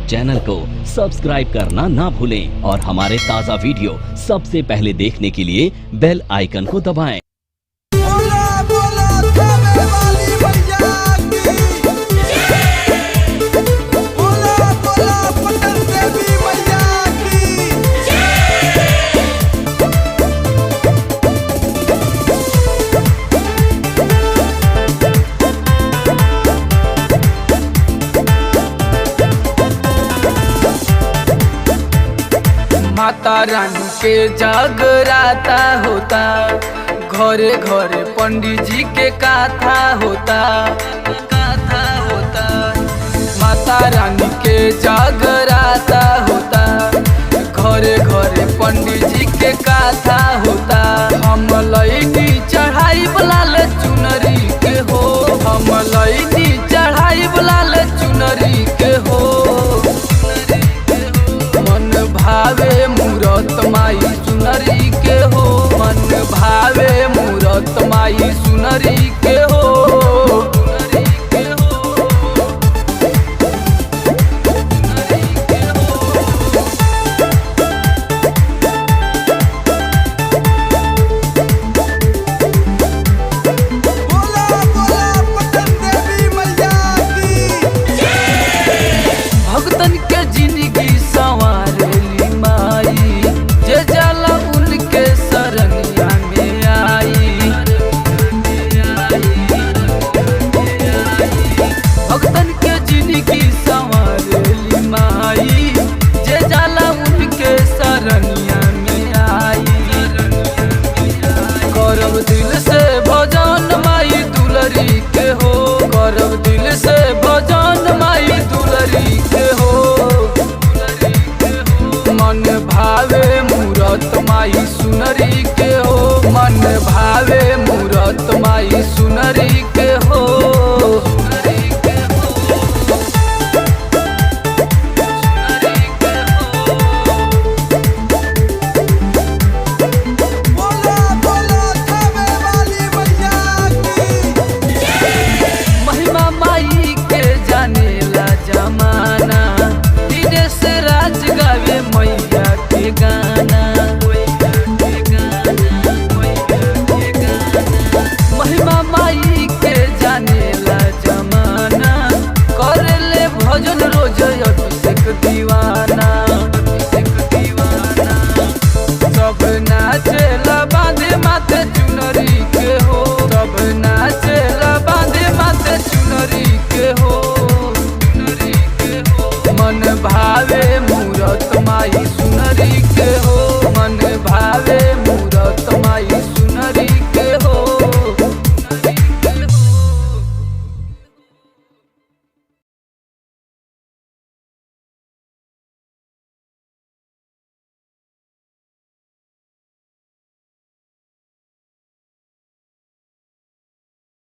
Channel को subscribe करना ना भूलें और हमारे ताजा वीडियो सबसे पहले देखने के लिए बेल आइकन को दबाएं। बोला बोला थावे वाली मैया की। बोला बोला पटन देवी मैया की। माता रानी के जागराता होता, घरे घरे पंडित जी के कथा होता, कथा होता। माता रानी के जागराता होता, घरे घरे पंडित जी के कथा होता। हम लैटी चढ़ाई लाल चुनरी के हो, हम लैटी चढ़ाई लाल चुनरी के हो। मन भावे मूरत माई सुनरी के हो, मन भावे मूरत माई सुनरी के हो। सुनरी के हो, सुनरी के हो। बोला बोला पटन देवी मैया की। भक्तन के जिंदगी संवारेली माई, जे जाला उनके शरणिया में आई। भक्तन के जिंदगी संवारेली माई, जे जाला उनके शरणिया में आई। करब दिल से भजन माई दुलरी के हो, करब दिल से भजन माई दुलरी के हो। मन भावे मूरत माई सुनरी के हो, मन भावे मूरत माई सुनरी के हो। सुनरी के हो, सुनरी के हो। बोला बोला थावे वाली मैया की। महिमा माई के जानेला जमाना, दिनेश राज गावे मैया के गाना। महिमा माई के जानेला जमाना, करेले भजन रोज अभिषेक दीवाना, अभिषेक दीवाना। सब नाचेला बांधे माथे चुनरी के हो, सब नाचेला बांधे माथे चुनरी के हो, चुनरी के हो। मन भावे मूरत माई।